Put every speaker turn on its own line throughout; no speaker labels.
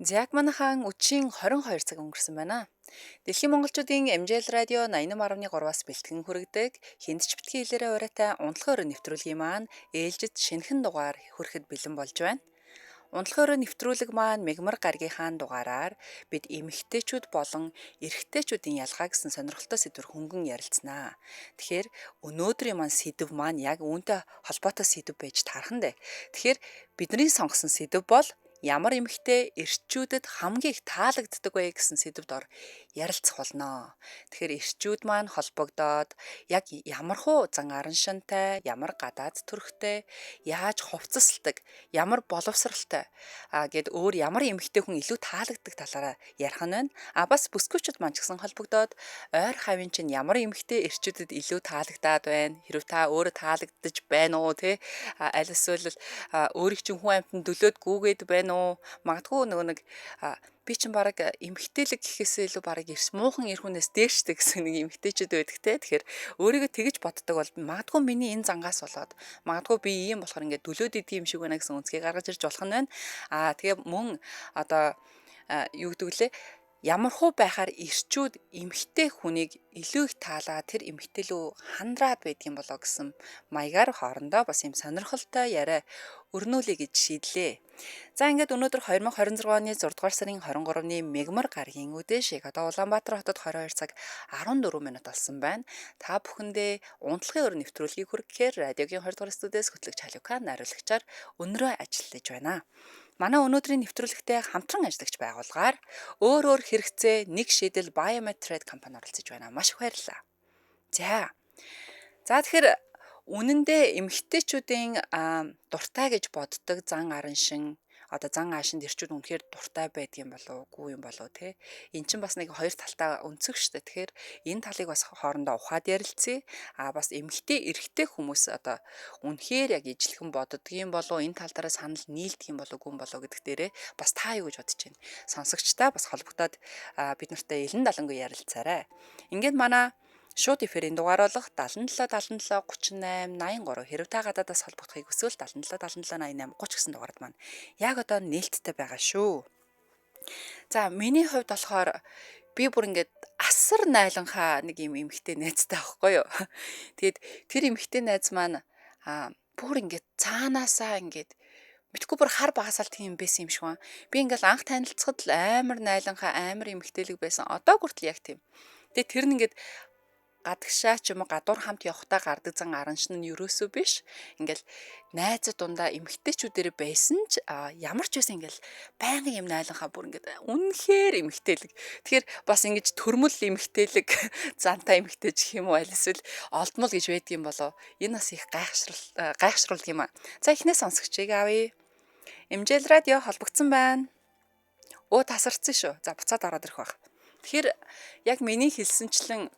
Яг манайхан үдшийн 22 цаг өнгөрсөн байна. Дэлхийн монголчуудын MJL радио 88.3-аас бэлтгэн хүргэдэг хинд ч битгий хэлээрээ урайтай унтлахын өрөө нэвтрүүлгийн маань ээлжид шинэхэн дугаар хүрэхэд бэлэн болж байна. Унтлахын өрөө нэвтрүүлэг маань мегмар гаргийнхаа дугаараар бид эмэгтэйчүүд болон эрэгтэйчүүдийн ялгаа гэсэн сонирхолтой сэдвэр хөнгөн ярилцсанаа. Тэгэхээр өнөөдрийн маань сэдэв маань яг үүнтэй холбоотой сэдэв байж таархан дээ. Тэгэхээр бидний сонгосон сэдэв бол ямар эмэгтэй эрчүүдэд хамгийн их таалагддаг вэ гэсэн сэдвд ор ярилцах болно. Тэгэхээр эрчүүд маань холбогдоод яг ямархуу зан араншинтай, ямар гадаад төрхтэй, яаж хувцасладаг, ямар боловсралтай гэд өөр ямар эмэгтэй хүн илүү таалагддаг талаараа ярих нь байна. А бас бүсгүйчүүд маань ч гэсэн холбогдоод ойр хавийн чинь ямар эмэгтэй эрчүүдэд илүү таалагдаад байна. Хэрв та өөрөө таалагдаж байна уу те? Аль эсвэл өөрийг чинь хүн амьтанд дөлөөд гүгээд байна уу? Магадгүй нөгөө нэг би чинь бараг эмэгтэйлэг гэхээсээ илүү бараг эрс муухан эр хүнээс дээштэй гэсэн нэг эмэгтэйчүүд байдаг те. Тэгэхээр өөрийгөө тэгэж боддог бол магадгүй миний энэ зангаас болоод магадгүй би ийм болохоор ингээд дөлөөд идэг юм шиг байна гэсэн үнцгийг гаргаж ирж болох нь байна. Аа тэгээ мөн одоо юу гэдэг лээ, ямархуу байхаар эрчүүд эмэгтэй хүнийг илүү их таалаа, тэр эмэгтэй лүү хандраад байдаг юм болоо гэсэн маягаар хоорондоо бас юм сонирхолтой яриа өрнүүлье гэж шийдлээ. За ингээд өнөөдөр 2026 оны 6 дугаар сарын 23-ны мегмар гарагийн үдээш яг одоо Улаанбаатар хотод 22 цаг 14 минут болсон байна. Та бүхэндээ унтлагын өрөө нэвтрүүлгийг хүргэхээр радиогийн 20 дугаар студиэс хөтлөгч Халюка найруулагчаар өнөрөө ажиллаж байна. Манай өнөөдрийн нэвтрүүлэгтээ хамтран ажиллагч байгууллагаар өөр өөр хэрэгцээ нэг шийдэл Biomed Trade компани оролцож байна. Маш их баярлалаа. За. За тэгэхээр үнэндээ эмэгтэйчүүдийн дуртай гэж боддог зан араншин, одоо зан аашинд эрчүүд үнэхээр дуртай байдаг юм болов уу, үгүй юм болов те. Эн чинь бас нэг хоёр талтай өнцөг штэ. Тэгэхээр энэ талыг бас хоорондоо ухаад ярилцъя. А бас эмэгтэй эрэгтэй хүмүүс одоо үнэхээр яг ижилхэн боддог юм болов, энэ тал дээр санал нийлдэг юм болов, үгүй юм болов гэдэг дээрээ бас та юу гэж бодож байна? Сонсогчтой бас холбогдоод бид нартай элен далангүй ярилцаарай. Ингээд манай шууд эфирийн дугаар болох 77 77 38 83, хэрв та гадаадаас холбогдохыг хүсвэл 77 77 88 30 гэсэн дугаард маань яг одоо нээлттэй байгаа шүү. За миний хувьд болохоор би бүр ингээд асар найланхаа нэг юм эмэгтэй найзтай байхгүй юу. Тэгээд тэр эмэгтэй найз маань бүр ингээд цаанаасаа ингээд мэдгүй бүр хар багасаал тийм байсан юм шиг байна. Би ингээл анх танилцахад л амар найланхаа, амар эмэгтэйлэг байсан. Одоо хүртэл яг тийм. Тэгээд тэр нь ингээд гадагшаа ч юм уу гадуур хамт явхдаа гардаг зан араншин нь ерөөсөө биш. Ингээл найзад дундаа эмэгтэйчүүдээр байсан ч ямар ч байсан ингээл байнгын юм найланхаа, бүр ингээд үнэхээр эмэгтэйлэг. Тэгэхээр бас ингэж төрмөл эмэгтэйлэг зантай эмэгтэй ч юм уу, аль эсвэл олдмол гэж байдаг юм болоо. Энэ бас их гайхшрал гайхшруулдаг юм а. За эхнээс сонсогчийг авъя. MJL радио холбогдсон байна. Өө, тасарсан шүү. За буцаад ороод ирэх байх. Тэгэхээр яг миний хэлсэнчлэн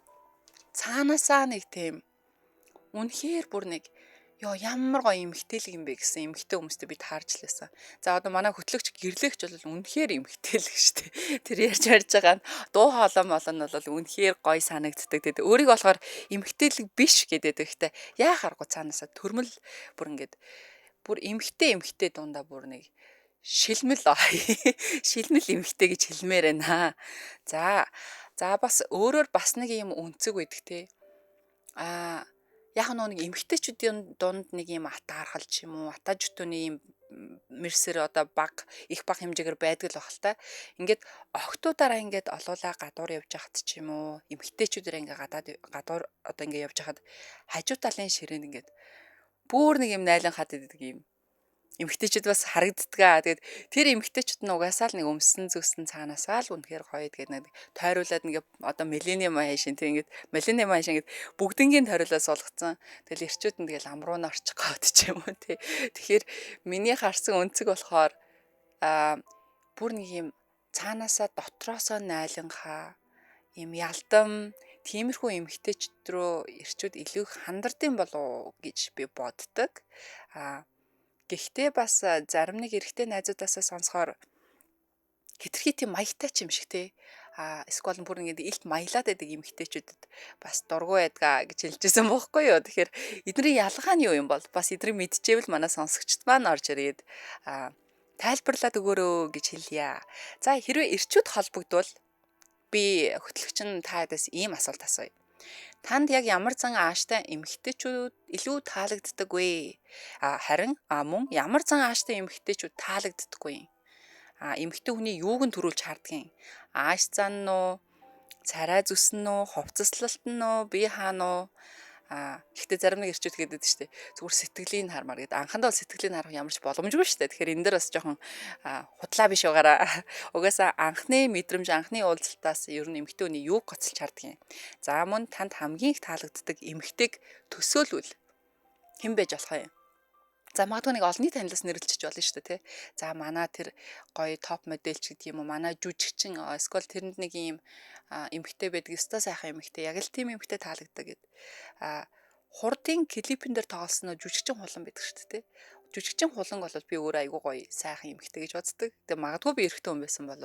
цаанаасаа нэг тийм үнэхээр бүр нэг ёо ямар гоё эмэгтэйлэг юм бэ гэсэн эмэгтэй хүмүүстэй би таарч л байсан. За одоо манай хөтлөгч гэрлэгч бол үнэхээр эмэгтэйлэг шүү дээ. Тэр ярьж ярьж байгаа нь дуу хоолой молон нь бол үнэхээр гоё санагддаг. Тэгээд өөрийг болохоор эмэгтэйлэг биш гэдэг. Гэхдээ яа харахгүй цаанаасаа төрмөл бүр ингээд бүр эмэгтэй эмэгтэй дундаа бүр нэг шилмэл шилмэл эмэгтэй гэж хэлмээр байна. За За бас өөрөөр бас нэг юм өнцөг байдаг те. А яг нэг эмэгтэйчүүдийн дунд нэг юм атаархал ч юм уу, ата жөтөөний юм мэрсэр одоо баг их баг хэмжээгээр байдаг л баг л та. Ингээд охтуудаараа ингээд олуулаа гадуур явж хахад ч юм уу, эмэгтэйчүүдээр ингээд гадаад гадуур одоо ингээд явж хахад хажуу талын ширээнд ингээд бүр нэг юм найлан хад идэг юм эмэгтэйчүүд бас харагддаг. Тэгээд тэр эмэгтэйчүүд нь угаасаа л нэг өмсөн зүсэн цаанаасаа л үнэхээр гоё. Тэгээд нэг тойруулаад нэг одоо миллениум хайшин тийм ингээд миллениум хайшин ингээд бүгднгийн тойруулаад суулгацсан. Тэгэл эрчүүд нь тэгэл амруу нь орчих гээд ч юм уу тий. Тэгэхээр миний харсан өнцөг болохоор бүр нэг юм цаанаасаа дотроосоо найланхаа юм ялдам тиймэрхүү эмэгтэйчүүд рүү эрчүүд илүү их хандардын болов уу гэж би боддог. Гэхдээ бас зарим нэг эрэгтэй найзуудаасаа сонсохоор хэтэрхий тийм маягтай ч юм шиг те. А эсвэл бүр ингээд илт маялаад байдаг эмэгтэйчүүдэд бас дургүй байдгаа гэж хэлжсэн бохоггүй юу. Тэгэхээр эдний ялгаа нь юу юм бол бас эднийг мэдчихэвэл манай сонсогчд маань орж ирээд Тайлбарлаад өгөөрөө гэж хэлье. За, хэрвээ эрчүүд холбогдвол би хөтлөгч нь та ядаас ийм асуулт асууя. Танд яг ямар зан ааштай эмэгтэйчүүд илүү таалагддаг вэ? Харин мөн ямар зан ааштай эмэгтэйчүүд таалагддаггүй? Эмэгтэй хүний юуг нь төрүүлж хардгийг? Ааш зан нь уу? Царай зүс нь үү? Хувцаслалт нь үү? Бие хаана уу? Гэхдээ зарим нэг эрчүүд гэдэг шүү дээ. Зүгээр сэтгэлийн хармаар гэдэг. Анхандаа бол сэтгэлийн харах ямар ч боломжгүй шүү дээ. Тэгэхээр энэ дээр бас жоохон худлаа биш байгаараа. Угаасаа анхны мэдрэмж, анхны уулзалтаас ер нь эмэгтэй хүний юуг гоцолж харддаг юм. За, мөн танд хамгийн их таалагддаг эмэгтэйг төсөөлвөл хэн байж болох юм? За, магадгүй нэг олонний танилаас нэрлэлчих болно шүү дээ, тий. За, манай тэр гоё топ модель ч гэдэг юм уу, манай жүжигчин эсвэл тэрэнд нэг юм эмэгтэй байдаг, ёстой сайхан эмэгтэй, яг л тийм эмэгтэй таалагддаг гэд. Хурдын клипэн дээр тоглосон жүжигчин хулан байдаг шүү дээ, тий. Жүжигчин хуланг бол би өөрөө айгүй гоё сайхан эмэгтэй гэж боддог. Тэгээ магадгүй би эрэгтэй хүн байсан бол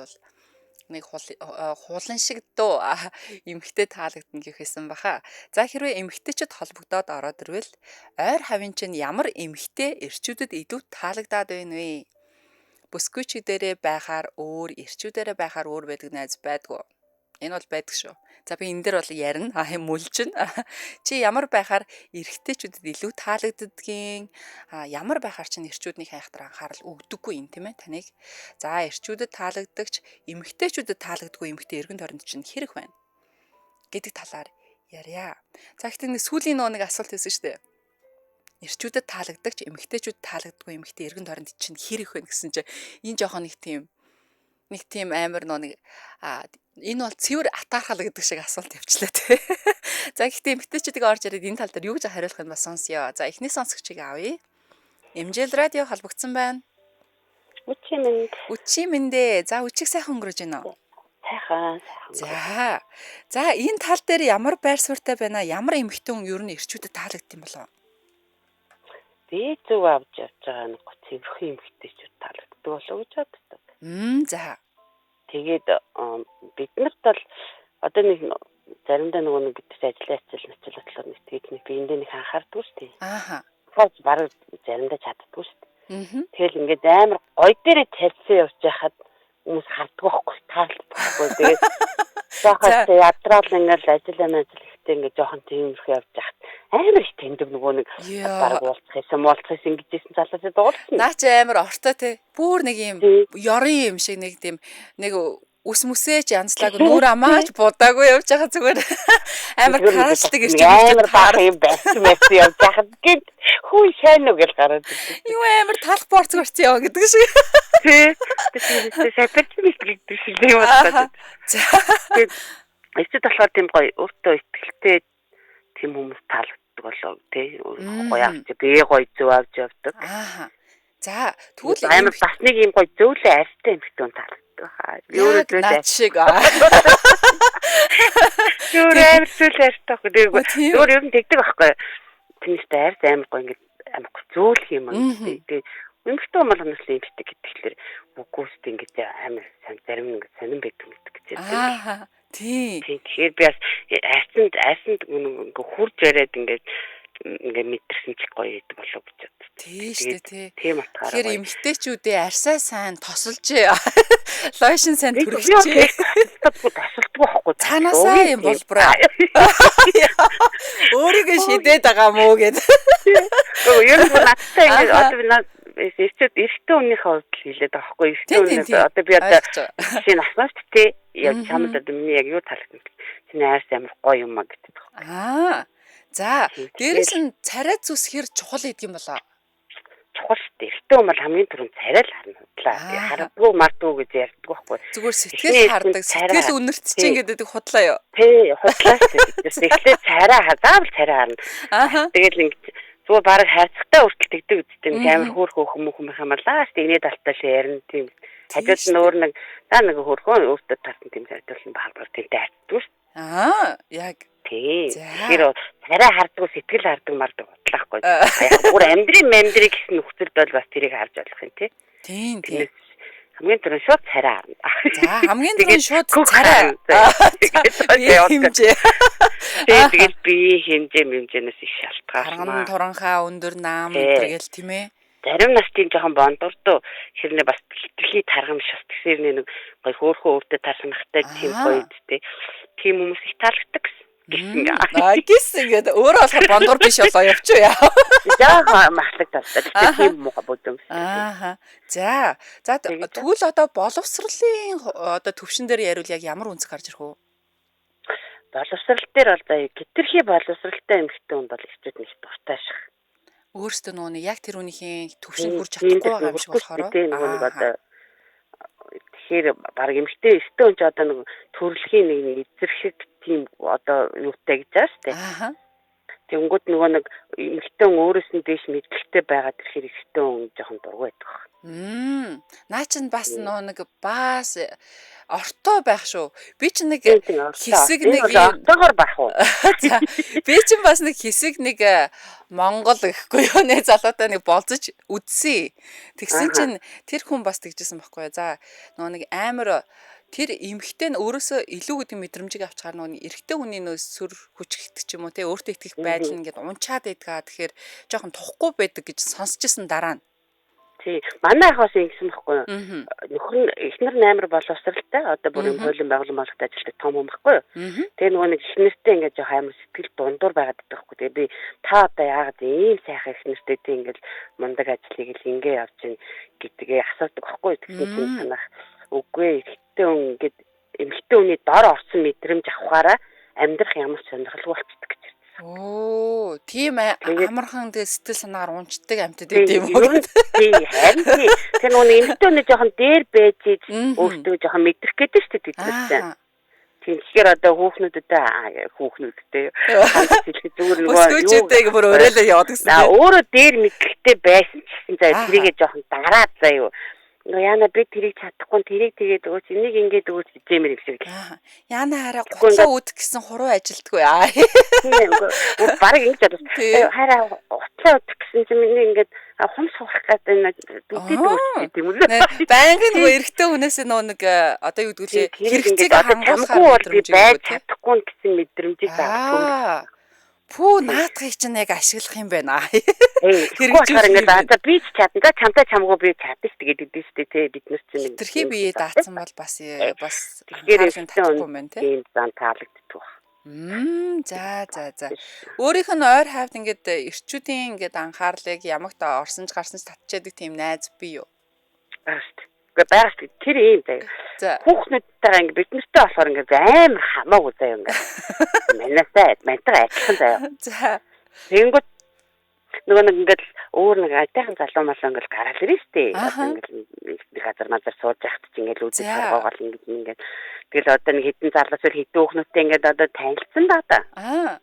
нэг хулан шиг дөө эмэгтэй таалагдана гэх байсан баха. За, хэрвээ эмэгтэйчүүд холбогдоод ороод ирвэл ойр хавийн чинь ямар эмэгтэй эрчүүдэд илүү таалагдаад байна вэ? Бүсгүйчүүдэрээ дээрээ байхаар өөр, эрчүүдэрээ байхаар өөр байдаг найз байдгүй. Энэ бол байдаг шүү. За, би энэ дээр бол ярина. Мүлжин. Чи ямар байхаар эрэгтэйчүүдэд илүү таалагддгийн, ямар байхаар чинь эрчүүдний хайхтар анхаарал өгдөггүй юм, тийм ээ таныг. За, эрчүүдэд таалагддагч эмэгтэйчүүдэд таалагддаггүй эмэгтэй эргэн тойронд чинь хэрэг байна гэдэг талаар ярья. За, гэхдээ нэг сүүлийн нөө нэг асуулт байсан шүү дээ. Эрчүүдэд таалагддагч эмэгтэйчүүдэд таалагддаггүй эмэгтэй эргэн тойронд чинь хэрэг байна гэсэн чинь энэ жоохон нэг тийм амар нөө нэг энэ бол цэвэр атаархал гэдэг шиг асуулт явчлаа тий. За, гэхдээ эмэгтэйчүүдийг орж ирээд энэ тал дээр юу гэж хариулах нь бас сонсъё. За, эхний сонсогчийг авъя. Эмжэл радио холбогдсон байна.
Үчи мэнд.
Үчи мэндээ. За, үчиг сайхан өнгөрөөж байна уу?
Сайхан, сайхан.
За. За, энэ тал дээр ямар байр суурьтай байна? Ямар эмэгтэй хүн ер нь эрчүүдэд таалагдсан юм болов?
Би зөв авч явж байгаа нэг цэвэрхэн эмэгтэйчүүд таалагддаг болов уу гэж боддог.
За.
Тэгээд биднэрт бол одоо нэг заримдаа нөгөө нэг бид нар ажлын ачаал начаал болохоор нэг тэгээд нэг биендээ нэг анхаардгүй шүү дээ.
Ааха.
Хаач бараг заримдаа чаддгүй шүү дээ. Тэгэл ингээд амар гой дээрээ тавьсан явж байхад хүмүүс харддаг байхгүй, таалддаг байхгүй. Тэгээд жоохон ядраал ингээд ажил амь ажил ихтэй ингээд жоохон тиймэрхүү явж байхад амар их тэмдэг нөгөө нэг бараг уулзах юмсан гэжсэн залуучууд уулзсан.
Наа чи амар ортой те. Бүр нэг юм ёрын юм шиг нэг тийм нэг үс мүсээч янзлаагүй, нүүр амаач будаагүй явж байгаа зүгээр амар карашлаг ирч
амар баах юм байсан байсан явж байхад гээд хүү шайн уу гэж гараад ирдэг.
Юу амар талх борцог орсон яваа гэдэг шиг.
Тий. Тэр сапэрч мэлдэг шиг юм байна.
За.
Тэгээд эцэд болохоор тийм гоё өөртөө ихтэй тийм хүмүүс таалагддаг болоо тий. Гоё авч бие гоё зөв авч явдаг.
Аа. За, тэгвэл
амар бас нэг юм гоё зөөлөн арьстай эмэгтэй хүн таалагддаг хаа. Би өөрөө зөөлөн
над шиг.
Өөр амар зөөлөн арьстай байхгүй. Тэгээд өөр ер нь тэгдэг байхгүй. Тэрнээсээ арьс амар гоё ингээд амар зөөлөх юм аа. Тэгээд эмэгтэй хүн болгоноос л эмэгтэй гэдгээр үгүйст ингээд амар сан зарим ингээд сонирн байдаг гэдэг гэж ярьдаг.
Аа. Тий.
Тэгэхээр би бас арьсанд ингээд хурж яриад ингээд мэдэрсэн ч гоё гэдэг болов гэж боддог.
Тий шүү дээ, тий.
Тийм утгаараа.
Тэгэхээр эмэгтэйчүүдээ арьсаа сайн тосолж, лойшин сайн түргэжээ.
Тосолдгүй байхгүй.
Цаанаасаа юм болбороо. Өөрийгөө шидээд байгаа мó гэд.
Гэхдээ ер нь надтай ингээд одоо би эрэгтэй хүнийхээ хувьд л хэлээд байгаа байхгүй. Эрэгтэй хүнээс одоо би одоо жишээ нь асууж тий. Яг чамд одоо миний яг юу таалагдсан. Чиний арьс амар гоё юм а гэдэг.
Аа. За, дээрэс нь царай зүс хэр чухал гэдэг юм болоо?
Чухал шүү дээ. Эрэгтэй хүн бол хамгийн түрүүнд царай л харна худлаа. Хардгуу мардгүй гэж ярьдаг байхгүй.
Зүгээр сэтгэл хардаг, сэтгэл үнэрт чинь гэдэг худлаа юу?
Тий, худлаа шүү дээ. Эхлээд царай заавал царай харна. Тэгэл ингэж зүгээр бараг хайрцагтай хүртэл тэгдэг үсттэй нэг амар хөөр хөөхөн мөхөн юм алаа шүү дээ. Инээд алтаа л ярина тийм. Хажууд нь өөр нэг за нэг хөөрхөн өөртөө таарсан тийм царайдуулсан баар тэнтэй хайрцдаг шүү.
Аа, яг.
Тий. Тэгэхээр царай харддаг, сэтгэл хардаг мардаг худлаахгүй. Яг бүр амьдрын мандрыг гэсэн нөхцөлд бол бас тэрийг харж болох юм тий.
Тийм, тийм.
Хамгийн түрүүнд шууд царай харна.
За, хамгийн түрүүнд шууд царай. Хэмжээ.
Тэгэл бие хэмжээ хэмжээнээс их шалтгаална.
Тарган туранхаа өндөр наам гэл тийм ээ.
Зарим нас тийм жоохон бондордоо хэрнээ бас хитрхи таргам биш бас тэгсэр нэг гоё хөөхөө өөртөө тарсанхтай тийм гоё үстэй. Тийм хүмүүс их таалагддаг гэсэн.
Аа гисэн гэдэг өөрөө болохоор бондор биш болоо явчих яа.
Жаахан махлаг талтай. Тэгэхээр тийм муухай бүдүүн.
Аа. За. За тэгвэл одоо боловсролын одоо төвшин дээр яриул яг ямар үнц гарч ирэх вэ?
Боловсрол дээр бол заяа гитрхи боловсралтай эмэгтэй хүн бол ирчүүд нэг дуртай ших.
Өөрөөсөө нөгөө нэг яг тэр хүнийхээ төвшөнд хүрч чадахгүй байгаа юм шиг болохоор.
Тийм нөгөө нэг одоо тэгэхээр баг эмэгтэй эрэгтэй хүн ч одоо нэг төрөлхийн нэг эзэрхэг тийм одоо юутай гэж байгаа шүү дээ.
Аа.
Тэнгүүд нөгөө нэг эмэгтэй хүн өөрөөс нь дээш мэдлэгтэй байгаа тэгэхээр эрэгтэй хүн жоохон дургүй байдаг.
Наа чин бас нөгөө нэг бас ортой байх шүү. Би чинь нэг хэсэг нэг
ортогоор байх уу?
За би чинь бас нэг хэсэг нэг Монгол гэхгүй юу нэ залуутай нэг болзож үдсэн. Тэгсэн чинь тэр хүн бас тэгжсэн байхгүй юу. За нөгөө нэг амар тэр эмэгтэй нь өөрөөсөө илүү гэдэг мэдрэмжийг авчгаар нөгөө эрэгтэй хүний нөө сүр хүч гэдэг ч юм уу те өөртөө итгэх байдал нь ингээд унчаад байдгаа. Тэгэхээр жоохон тухгүй байдаг гэж сонсч исэн дараа нь.
Тий. Манай ах бас ингэсэн байхгүй юу? Нөхөр нь эхнэр нь амар боловсралтай. Одоо бүр юм хуулийн байгууллага малгад ажилладаг том хүн байхгүй юу? Тэгээ нөгөө нэг эхнэртэй ингээд жоох амар сэтгэл дундуур байгаад байдаг байхгүй. Тэгээ би та одоо яагаад ийм сайхан эхнэртэй тий ингээд мундаг ажлыг л ингээ явж гин гэдгээ асуудаг байхгүй юу? Тэгсэн чинь танах үгүй эрэгтэй хүн ингээд эмэгтэй хүний дор орсон мэдрэмж авахаараа амьдрах ямар ч сонирхолгүй болчихдог гэж.
Оо, тийм амархан тэгээ сэтгэл санаагаар унцдаг амьтад байт юм уу?
Тийм, харин тий. Тэр нөгөө эмэгтэй хүний жоохон дээр байж өөртөө жоохон мэдрэх гэдэг шүү дээ бид нар. Тийм, тэгэхээр одоо хүүхнүүдтэй хэлэхэд зүгээр нөгөө
өсгөөчүүдтэй бүр өрөөлөө яваад гэсэн.
Аа, өөрөө дээр мэдлэгтэй байсан ч гэсэн заа тэрийгээ жоохон дараад заа юу. Нөгөө яна би тэрийг чадахгүй тэрийг тэгээд өгөөч энийг ингээд өгөөч гэжэмэр юм шиг.
Яна хараа гутлаа үдэх гэсэн хуруу ажилтгүй аа.
Тийм үгүй бараг ингэж бодсон. Хараа гутлаа үдэх гэсэн чинь миний ингээд хум суулгах гэдэг энэ бидэд өгөөч гэдэг юм үү?
Байнгын нөгөө эрэгтэй хүнээсээ нөгөө нэг одоо юу гэдэг лээ хэрэгцээг хангуулахаар
би байж чадахгүй гэсэн мэдрэмжийг авах.
Пүү наадахыг чинь яг ашиглах юм байна.
Хэрэгжүүлэх ингээд за би ч чадна. За чамтай чамгүй би чадна шүү дээ гэдэг шүү дээ тий бид нар чинь нэг
тэрхий бие даацсан бол бас бас анхаарлын татахгүй юм байна тий.
Тийм зан таалагддаг баг.
За за за. Өөрийнх нь ойр хавьд ингээд эрчүүдийн ингээд анхаарлыг ямагт орсон ч гарсан ч татчаадаг тийм найз бий юу?
Байгаа шүү дээ. Үгүй байгаа шүү дээ. Тэр ийм заяа. Хүүхнүүдтэйгээ ингээд бид нартай болохоор ингээд амар хамаагүй заяа ингээд. Манайсаа мантайгаа адилхан заяа.
За.
Тэнгүүт нөгөө нэг ингээд өөр нэг айтайхан залуу малуу ингээд гараал ирнэ шүү дээ. Ингээд нэг газар мазар сууж яхад чи ингээд үзэж харгаагаал ингээд тэгэл одоо нэг хитэн залуус л хитэн хүүхнүүдтэй ингээд одоо танилцсан да та.
Аа.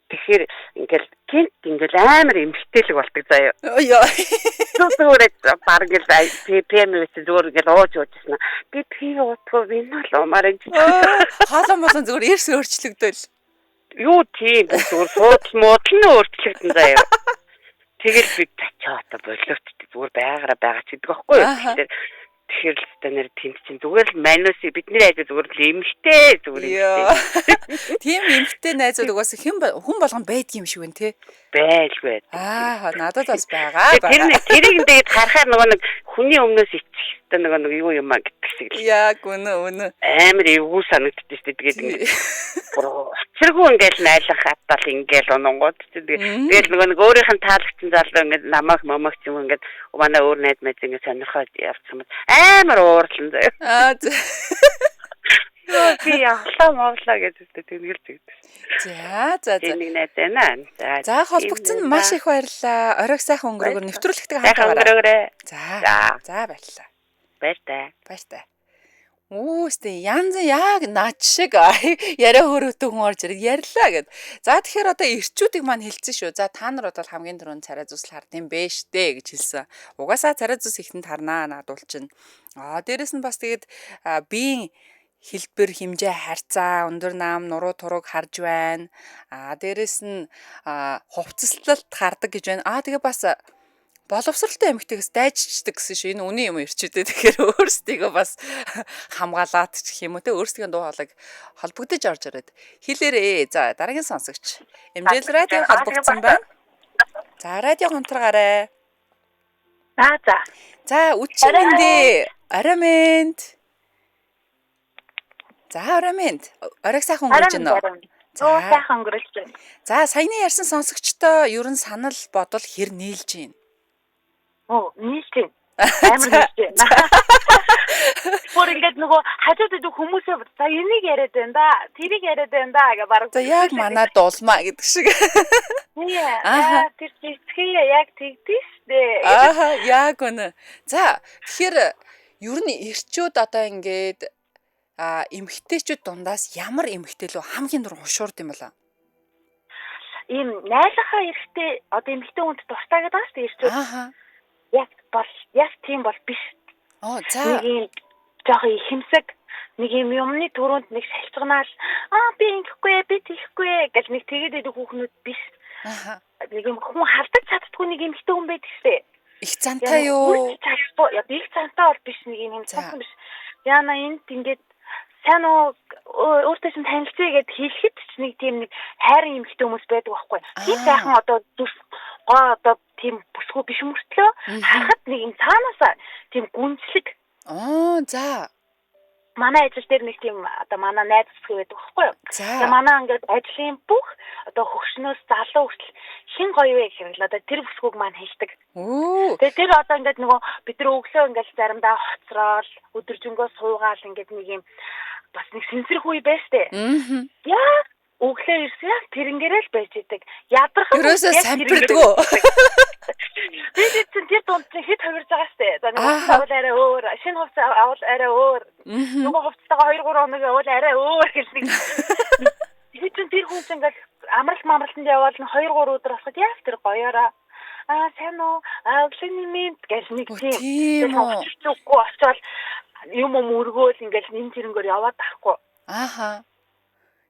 Тэгэхээр ингээл гинт ингээл амар эмгтээлэг болдог заяа.
Ёо.
Зүгээр баг л ПМ-с зүгээр ингээл ууж уужсэн. Би пив уутгүй вино л уумаар энэ.
Хоолой молон зүгээр эрс өөрчлөгдөөл.
Юу тийм зүгээр суудал муудал нь өөрчлөгдөн заяа. Тэгэл би тачаа одоо боловч зүгээр байгаараа байгаа ч гэдэг байхгүй юу. Тэгэхээр л та нэр тэнд чинь зүгээр л манус бидний айдаа зүгээр л эмхтэй зүгээр
эмхтэй. Тийм эмхтэй найзууд угаасаа хэн хүн болгон байдг юм шиг байна те.
Байлгүй.
Аа надад бас байгаа.
Тэр тэрийг тэгээд харахаар нөгөө нэг хүний өмнөөс ичих хэвээр нөгөө нэг юу юм а гэдэг шиг л.
Яг үнэ үнэ.
Амар эвгүй санагдчих шүү дээ. Тэгээд ингээд бүр учиргүй ингээд найлах хаттал ингээд унгууд чинь тэгээд нөгөө нэг өөрийнх нь таалагчин залуу ингээд намайг мамаг ч юм ингээд манай өөр найз майз ингээд сонирхоод явчихсан юм. Амар уурлан заяа.
Аа
Йоо би явлаа мовлаа гэж үзтээ тэнгэлж өгдөг.
За за за.
Нэг найз байна. За.
За холбогдсон маш их баярлалаа. Оройг сайхан өнгөрөөгөр нэвтрүүлэгтээ хамт
байгаарай.
За. За баярлалаа.
Баяртай.
Баяртай. Үүстэй янз яг над шиг яриа хөрөөтэй хүн орж ирээд ярьлаа гэд. За тэгэхээр одоо эрчүүдийг маань хэлсэн шүү. За та нар бол хамгийн түрүүнд царай зүсэл хардсан бэ штэ гэж хэлсэн. Угаасаа царай зүс ихэнд харнаа наадуул чинь. Аа дээрэс нь бас тэгээд биеийн хэлбэр хэмжээ харьцаа өндөр нам нуруу турууг харж байна. Аа дээрэс нь хувцаслалт хардаг гэж байна. Аа тэгээ бас боловсралтай эмэгтэйгээс дайжчдаг гэсэн шүү. Энэ үнэн юм эрчүүдээ. Тэгэхээр өөрсдийгөө бас хамгаалаад ч гэх юм уу те өөрсдийн дуу хоолойг холбогдож орж ирээд хэлээрээ. За дараагийн сонсогч. MJL радио холбогдсон байна. За радио гонторгаарай.
Аа за.
За үдшийн мэнд ээ. Орой мэнд. За орой мэнд. Оройг сайхан өнгөрч байна уу?
За сайхан өнгөрч байна.
За саяны ярьсан сонсогчтой ер нь санал бодол хэр нийлж байна?
Оо, нийлж байна. Амар нийлж байна. Бүр ингээд нөгөө хажууд идэг хүмүүсээ за энийг яриад байна да, тэрийг яриад байна да гэ бараг.
За яг манай дулмаа гэдэг шиг.
Аа тэр чицхий яг тэгдэж штэ.
Аа яг үнэ. За тэгэхээр ер нь эрчүүд одоо ингээд эмэгтэйчүүд дундаас ямар эмэгтэй лөө хамгийн дурын хушуурд юм болоо?
Ийм найлахаа эрэгтэй одоо эмэгтэй хүнд дуртай гэдэг байгаа шүү дээ эрчүүд.
Ааха.
Яг бол яг тийм бол биш.
Оо за.
Нэг ийм жоохон ихэмсэг нэг юм юмны төрөнд нэг шалчганаал аа би ингэхгүй би тийхгүй гэл нэг тэгээд идэх хүүхнүүд биш.
Ааха.
Нэг юм хүн халдаж чаддгүй нэг эмэгтэй хүн байдаг шүү дээ.
Их зантай юу?
Чадахгүй. Яг их зантай бол биш нэг юм цасан биш. Яна энд ингээд сайн уу өөртөө чинь танилцъя гэд хэлэхэд ч нэг тийм нэг хайрын эмэгтэй хүмүүс байдаг байхгүй. Тийм сайхан одоо зүс гоо одоо тийм бүсгүй биш мөртлөө харахад нэг юм цаанаасаа тийм гүнзлэг.
Аа за.
Манай ажил дээр нэг тийм одоо манай найз бүсгүй байдаг байхгүй юу? Тэгээ манай ингээд ажлын бүх одоо хөгшнөөс залуу хүртэл хэн гоё вэ гэхээр л одоо тэр бүсгүйг маань хэлдэг. Тэгээ тэр одоо ингээд нөгөө бид нар өглөө ингээд заримдаа хоцроол өдөржингөө суугаал ингээд нэг юм бас нэг сэнсрэх үе байж тээ. Яг өглөө ирсэн яг тэрнгээрээ л байж идэг. Ядархан
ерөөсөө сампирдгөө.
Би чинь тэр дунд чинь хэд хувирж байгаа штэ. За нэг хувцас авал арай өөр, шинэ хувцас авал арай өөр. Нөгөө хувцастайгаа 2 3 хоног явал арай өөр гэл нэг. Би чинь тэр хүн чинь ингээл амралт мамралтанд явбал 2 3 өдөр болоход яг тэр гоёороо аа сайн уу? Аа өглөөний мэнд гэл нэг тийм. Үгүй очоод юм юм өргөөл ингээл нэн тэрнгээр яваад тахгүй.
Ааха.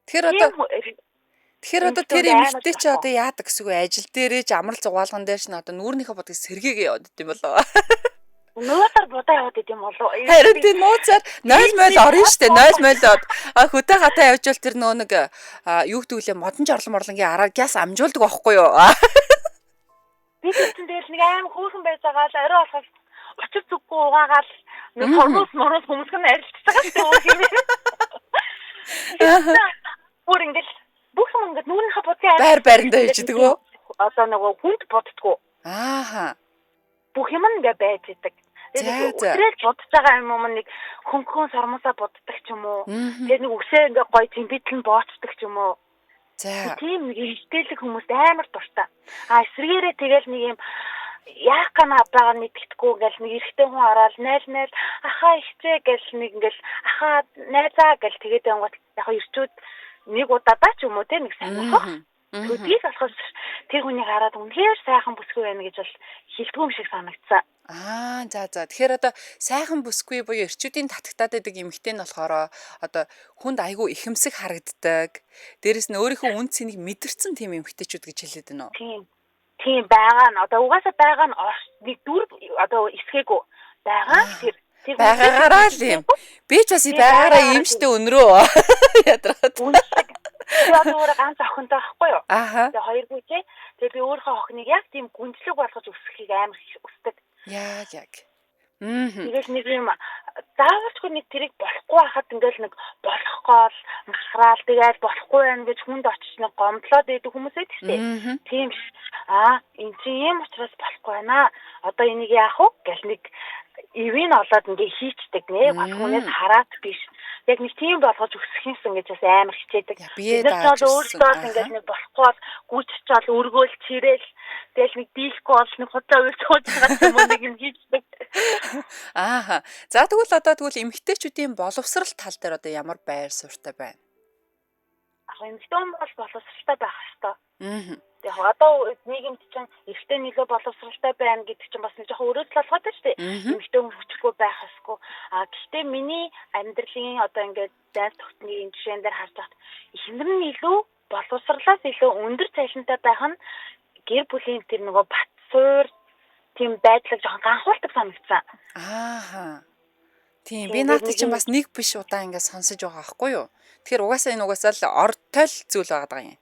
Тэгэхээр одоо тэр эмэгтэй чи одоо яадаг гэсэн үг вэ? Ажил дээрээ ч амрал зугаалган дээр ч н одоо нүүрнийхээ бодгийг сэргээгээ яваад идэм болоо.
Нууцаар будаа яваад идэм болоо.
Харин тийм нууцаар 0 мойл орно штэ 0 мойлоод хөтэ хатаа явжвал тэр нөө нэг юу гэдэг үлээ модон жорлон морлонгийн араар гяс амжуулдаг байхгүй юу?
Би чинь тэгэл нэг аим хөөхөн байж байгаа л орой болоход учир зүггүй угаагаал нэг хормоос мороос хүмүүс нь арилжиж байгаа шүү дээ. Бүр ингээл бүх юм ингээд нүүрнийхээ будгийн
байр байрандаа хийждэг үү?
Одоо нөгөө хүнд буддггүй.
Ааха.
Бүх юм ингээ байж идэг. Тэгээд өтрөөл будж байгаа юм юм нэг хөнгөн сормосоо буддаг ч юм уу. Тэгээд нэг үсээ ингээ гоё тэмбитл нь боочдөг ч юм уу.
За.
Тийм нэг эргэлтэлэг хүмүүст амар дуртай. А эсрэгээрээ тэгэл нэг юм яах гана байгаа мэдгэдэггүй ингээл нэг эрэгтэй хүн ороод найл найл ахаа ихчээ гэл нэг ингээл ахаа найзаа гэл тэгээд ангууд яг эрчүүд нэг удаадаа ч юм уу те нэг сонирхох. Төдийг болохоор тэр хүнийг хараад үнэхээр сайхан бүсгүй байна гэж бол хэлдэггүй юм шиг санагдсан.
Аа за за. Тэгэхээр одоо сайхан бүсгүй буюу эрчүүдийн татагтаад байдаг эмэгтэй нь болохоор одоо хүнд айгүй ихэмсэг харагддаг. Дээрэс нь өөрийнхөө үн цэнийг мэдэрсэн тийм эмэгтэйчүүд гэж хэлээд байна уу?
Тийм. Тийм байгаа нь одоо угаасаа байгаа нь нэг дүр одоо эсгээгүй байгаа нь тэр
байгаагаараа л юм. Би ч бас байгаагаараа юм штэ өнрөө. Ядраад.
Би одоо өөрөө ганц охинтой байхгүй юу?
Ааха.
Тэгээ хоёр хүүтэй. Тэгээ би өөрийнхөө охиныг яг тийм гүнзлэг болгож өсгөхийг амар хүсдэг.
Яг яг.
Тэгэл нэг юм заавалчгүй нэг тэрийг болохгүй хахад ингээл нэг болох гол махраал тэгэл болохгүй байна гэж хүнд очиж нэг гомдлоод байдаг хүмүүс байдаг шүү дээ. Тийм ш. Аа эн чинь ийм учраас болохгүй байна. Одоо энийг яах вэ гэл нэг ивэн олоод ингээ хийчдэг нэ. Хүнээс хараад биш. Яг нэг тийм болгож өсөх юмсан гэж бас амар хичээдэг.
Бид
нар ч бол өөрсдөө ингээл нэг болохгүй бол гүйччихэл өргөөл чирээл тэгэл нэг дийлэхгүй бол нэг худлаа уйлж хууж байгаа юм нэг юм хийчдэг.
Ааха. За тэгвэл одоо тэгвэл эмэгтэйчүүдийн боловсрал тал дээр одоо ямар байр суурьтай байна?
Яг эмэгтэй хүн бол боловсралтай байх ёстой.
Аа.
Яг одоо нийгэмд чинь эрэгтэй нөлөө боловсралтай байна гэдэг чинь бас нэг жоохон өрөөдөл болгоод байна шүү дээ. Эмэгтэй хүн хүчгүй байх ёсгүй. А гэхдээ миний амьдралын одоо ингээд дайр тогтны энэ жишээн дээр харж байхад эхнэр нь илүү боловсралаас илүү өндөр цалинтай байх нь гэр бүлийн тэр нөгөө бат суур тийм байдлыг жоохон ганхуулдаг санагдсан.
Ааха. Тийм би наадах чинь бас нэг биш удаа ингээд сонсож байгаа байхгүй юу? Тэгэхээр угаасаа энэ угаасаа л ортой л зүйл байгаа даа юм.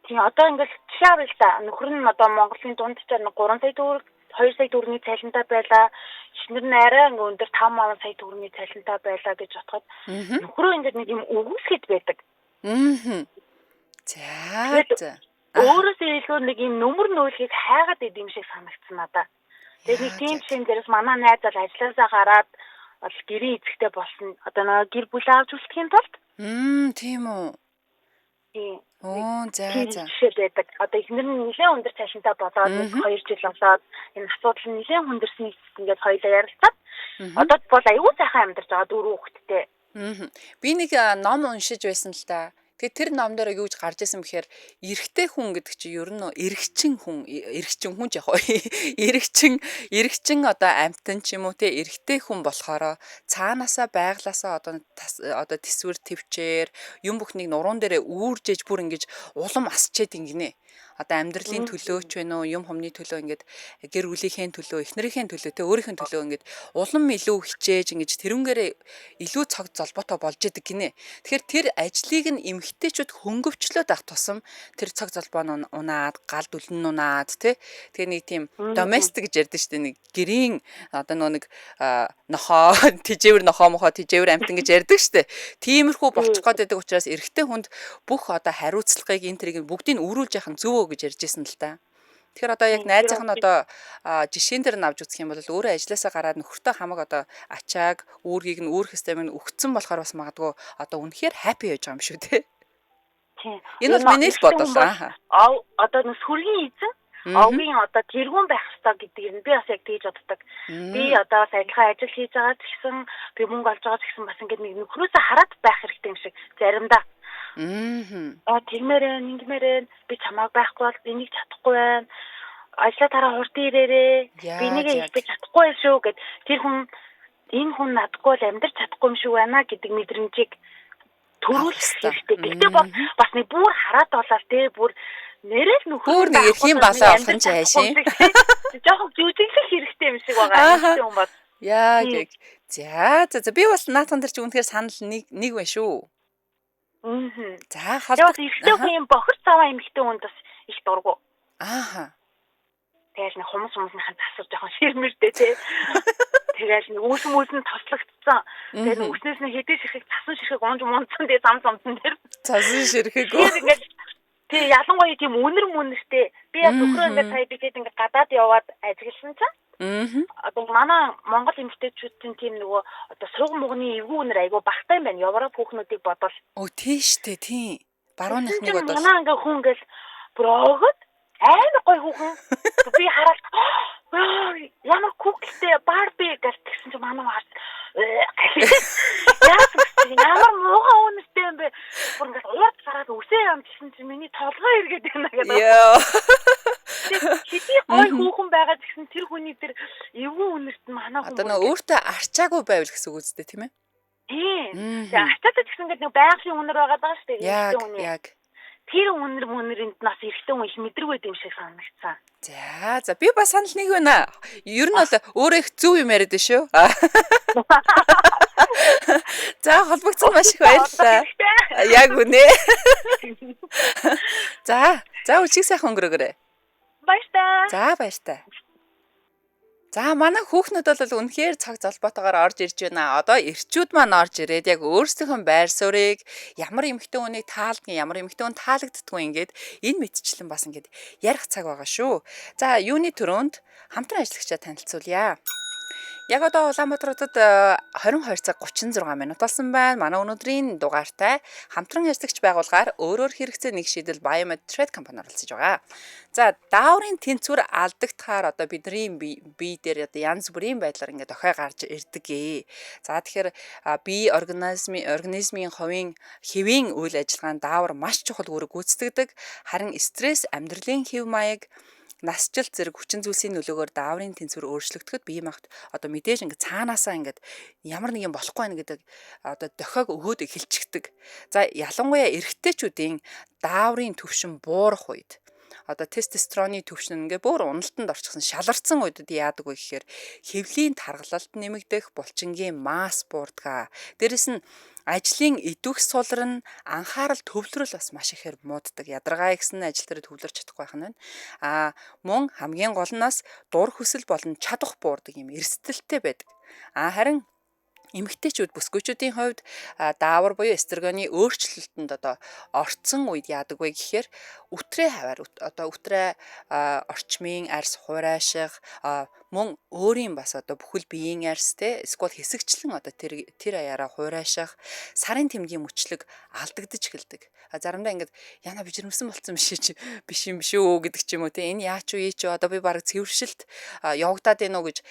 Тийм одоо ингээд жишээ авъя л да. Нөхөр нь одоо Монголын дунджаар 3 сая төгрөг, 2 сая төгрөгийн цалинтай байлаа. Эхнэр нь арай ингээ өндөр 5 сая төгрөгийн цалинтай байлаа гэж бодоход нөхрөө ингээд нэг юм үгүйсгэд байдаг.
За за.
Өөрөөсөө илүү нэг юм нүмер нөөлхийг хайгаад идэм юм шиг санагдсан надаа. Тэгээд нэг тийм жишээн дээрээс манай найз бол ажилласаа гараад бол гэрийн эзэгтэй болсон. Одоо нэг гэр бүл авч үлдэхийн тулд.
Тийм үү.
Тийм.
Оо за за.
Жишээ байдаг. Одоо эхнэр нь нэлээд өндөр цалинтай болоод 2 жил болоод энэ асуудал нь нэлээд хүндэрсэн эцэст ингээд хоёлаа ярилцаад одоо бол аюул сайхан амьдарч байгаа 4 хүүхэдтэй.
Би нэг ном уншиж байсан л та. Тэгээ тэр ном дээр юу гэж гарч исэн бэхээр эрэгтэй хүн гэдэг чинь ер нь эрэгчин хүн эрэгчин хүн ч яг эрэгчин одоо амьтан ч юм уу те эрэгтэй хүн болохоор цаанаасаа байглаасаа одоо тэсвэр төвчээр юм бүхнийг нуруунд дээрээ үүржээж бүр ингэж улам асчээд ингэнэ. Одоо амьдралын төлөө ч вэ нүү юм хумны төлөө ингээд гэр бүлийнхээ төлөө эхнэрийнхээ төлөө те өөрийнхөө төлөө ингээд улам илүү хичээж ингэж тэрнгээрээ илүү цаг золбоотой болж идэг гинэ. Тэгэхээр тэр ажлыг нь эмэгтэйчүүд хөнгөвчлөөд авах тусам тэр цаг золбоо нь унаад гал дүлэн нь унаад те тэгээ нэг тийм доместик гэж ярьдэн штэ нэг гэрийн одоо нөө нэг нохоо тижээвэр нохоо мохоо тижээвэр амтан гэж ярьдаг штэ. Тиймэрхүү болчих гээд байдаг учраас эрэгтэй хүнд бүх одоо хариуцлагыг энэ тэрийг бүгдийг үүрүүлж яах нь зөв үү гэж ярьжсэн л та. Тэгэхээр одоо яг найзынх нь одоо жишээн дээр нь авч үзэх юм бол өөрөө ажилласаа гараад нөхөртөө хамаг одоо ачааг үүргийг нь үүрэх системийг нь өгцөн болохоор бас магадгүй одоо үнэхээр happy байж байгаа юм шүү те.
Тийм.
Энэ бол миний л бодол аа.
Одоо нэг сүргийн эзэн овгийн одоо тэргүүн байх ёстой гэдгийг нь би бас яг тэгж боддог. Би одоо бас адилхан ажил хийж байгаа ч гэсэн би мөнгө олж байгаа ч гэсэн бас ингээд нэг нөхрөөсөө хараад байх хэрэгтэй юм шиг заримдаа. Тэгмээр ээ, ингэмээр ээ, би чамааг байхгүй бол энийг чадахгүй байна. Ажлаа тараа хурдан ирээрээ. Би энийг хийж би чадахгүй байх шүү гэд тэр хүн энэ хүн надгүй бол амьдрч чадахгүй юм шиг байна гэдэг мэдрэмжийг төрүүлэх хэрэгтэй. Гэхдээ бас нэг бүр хараад болоо те бүр нэрэл нөхөр
бүр нэг эрхийн балаа болох нь чаашин.
Жохон жүжиглэх хэрэгтэй юм шиг байгаа юм бол.
Яг яг. За за за би бас наатан дээр чи үнэхээр санал нэг байна шүү. За
холбогд. Эрэгтэй хүн юм бохир цаваа эмэгтэй хүнд бас их дургу.
Ааха.
Тэгэл нэг хумс хумсныхаа засвар жоохон ширмэрдээ тий. Тэгэл нэг үүс мүс нь тослогдсон. Тэгээ нэг үснээс нь хэдий ширхэг цасан ширхэг унж мунцсан тэгээ зам замсан дээр.
Цасан ширхэг.
Ингээд тий ялангуяа тийм үнэр мүнэртэй. Би яг нөхрөө ингээд сая би тэгээд ингээд гадаад яваад ажигласан чинь. Одоо манай Монгол эмэгтэйчүүдийн тийм нөгөө одоо суг мугны эвгүй үнэр айгүй багтай юм байна. Европ хүүхнүүдийг бодвол.
Өө тий штэ тий. Барууныхныг бодвол.
Манай ингээ хүн ингээл бүр огод амар гоё хүүхэн. Би хараад ямар куклтэй Барби гэж тэгсэн чинь манай хаарч ямар муухай үнэртэй юм бэ. Бүр ингээд уурд гараад үсээ ям гэсэн чинь миний толгой эргээд байна гэдэг.
Йоо.
Хэдий гоё хүүхэн байгаа гэсэн тэр хүний тэр эвгүй үнэрт нь манай хүн.
Одоо нөө өөртөө арчаагүй байвал гэсэн үг үстэй тийм ээ?
Тийм. Тэгээ арчаатай гэсэн ингээд нэг байгалийн үнэр байгаа даа шүү дээ.
Яг яг.
Тэр үнэр мүнэрэнд нас эрэгтэй хүн их мэдрэг байд юм шиг санагдсан.
За за би бас санал нэг байна. Ер нь бол өөрөө их зөв юм яриад шүү. За холбогдсон маш их баярлалаа. Яг үнэ. За за өчиг сайхан өнгөрөөгөөрэй.
Баяртай.
За баяртай. За манай хүүхнүүд бол үнэхээр цаг золбоотойгоор орж ирж байна. Одоо эрчүүд маань орж ирээд яг өөрсдийнхөө байр суурийг ямар эмэгтэй хүнийг таалдгийг, ямар эмэгтэй хүн таалагддаггүй ингээд энэ мэтчлэн бас ингээд ярих цаг байгаа шүү. За юуны түрүүнд хамтран ажиллагчаа танилцуулъя. Яг одоо Улаанбаатар хотод 22 цаг 36 минут болсон байна. Манай өнөөдрийн дугаартай хамтран ажиллагч байгууллагаар өөрөөр хэрэгцээ нэг шийдэл Biomed Trade Company оролцож байгаа. За дааврын тэнцвэр алдагдахаар одоо бидний бие дээр одоо янз бүрийн байдлаар ингээд дохио гарч ирдэг. За тэгэхээр бие организмын хувийн хэвийн үйл ажиллагаанд даавар маш чухал үүрэг гүйцэтгэдэг. Харин стресс, амьдралын хэв маяг, насжилт зэрэг хүчин зүйлсийн нөлөөгөөр дааврын тэнцвэр өөрчлөгдөхөд бие махбод одоо мэдээж ингээд цаанаасаа ингээд ямар нэг юм болохгүй байна гэдэг одоо дохиог өгөөд эхэлчихдэг. За ялангуяа эрэгтэйчүүдийн дааврын түвшин буурах үед Одоо тестостероны түвшин ингээ бүр уналтанд орчихсон, шаларсан үедэд яадаг вэ гэхээр хэвлийн таргалалт нэмэгдэх, булчингийн масс буурдаг. Дээрэс нь ажлын идэвх сулран, анхаарал төвлөрөл бас маш ихээр мууддаг. Ядаргаа ихсэн ажил дээр төвлөрч чадахгүй байх нь байна. А мөн хамгийн гол нь бас дур хүсэл болон чадах буурдаг юм эрсдэлтэй байдаг. А харин эмэгтэйчүүд бүсгүйчүүдийн хувьд даавар буюу эстрогены өөрчлөлтөнд одоо орцсон үед яадаг вэ гэхээр үтрээ хаваар одоо үтрээ орчмын арьс хурааших, мөн өөрийн бас одоо бүхэл биеийн арьс те эсвэл хэсэгчлэн одоо тэр аяараа хурааших, сарын тэмдгийн мөчлөг алдагдаж эхэлдэг. Заримдаа ингээд яна би жирэмсэн болсон биш юм шүү гэдэг ч юм уу те, энэ яач уу ийч одоо би бараг цэвэршилт явагдаад байна уу гэж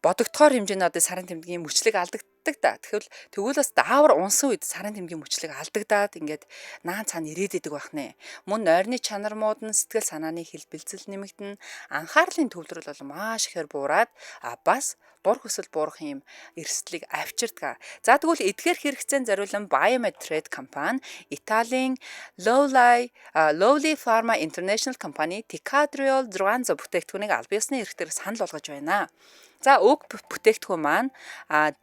бодогдохоор хэмжээний одоо сарын тэмдгийн мөчлөг алдагддаг да. Тэгвэл бас даавар унсан үед сарын тэмдгийн мөчлөг алдагдаад ингээд наан цаана ирээд идэг байх нэ. Мөн нойрны чанар муудна, сэтгэл санааны хэлбэлзэл нэмэгдэнэ, анхаарлын төвлөрөл бол маш ихээр буураад бас дур хүсэл буурах юм эрсдлийг авчирдаг. За тэгвэл эдгээр хэрэгцээнд зориулан Biomed Trade компани Италийн Lowly Pharma International Company Ticadriol 600 бүтээгдэхүүнийг аль биесны эрхтээр санал болгож байна. За уг бүтээгдэхүүн маань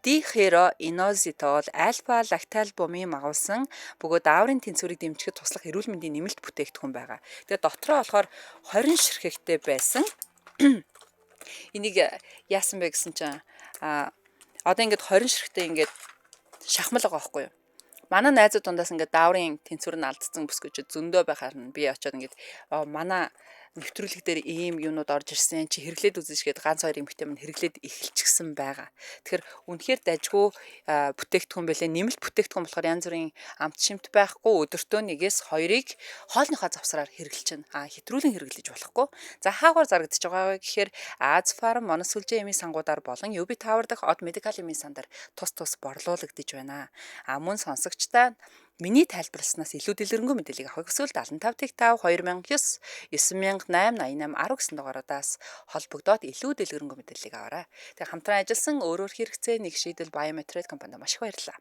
дихероинозитол, альфа лакталбумын магуулсан бөгөөд дааврын тэнцвэрийг дэмжихэд туслах эрүүл мэндийн нэмэлт бүтээгдэхүүн байгаа. Тэгээд дотроо болохоор 20 ширхэгтэй байсан. Энийг яасан бэ гэсэн чинь одоо ингээд 20 ширхэгтэй ингээд шахмал байгаа байхгүй юу? Манай найзууд дундаас ингээд дааврын тэнцвэр нь алдсан бүсгүйчүүд зөндөө байхаар нь би очиод ингээд манай нэвтрүүлэг дээр ийм юунууд орж ирсэн чи хэрэглээд үзэж гээд ганц хоёр эмэгтэй мань хэрэглээд эхэлчихсэн байгаа. Тэгэхээр үнэхээр дажгүй бүтээгдэхүүн байлээ. Нэмэлт бүтээгдэхүүн болохоор янз бүрийн амт шимт байхгүй, өдөртөө 1-ээс 2-ыг хоолныхоо завсраар хэрэглэж чинь. Хэтрүүлэн хэрэглэж болохгүй. За хаагаар зарагдаж байгаа вэ гэхээр Аз Фарм, Монос сүлжээ эмийн сангуудаар болон UB Tower дахь Од Медикал эмийн сандар тус тус борлуулагдаж байна. Мөн сонсогчдаа миний тайлбарласнаас илүү дэлгэрэнгүй мэдээллийг авахыг хүсвэл 75 5 2009 9008 88 10 гэсэн дугааруудаас холбогдоод илүү дэлгэрэнгүй мэдээллийг аваарай. Тэгээ хамтран ажилласан өөрөөр хэрэгцээ нэг шийдэл Biometric компанид маш их баярлалаа.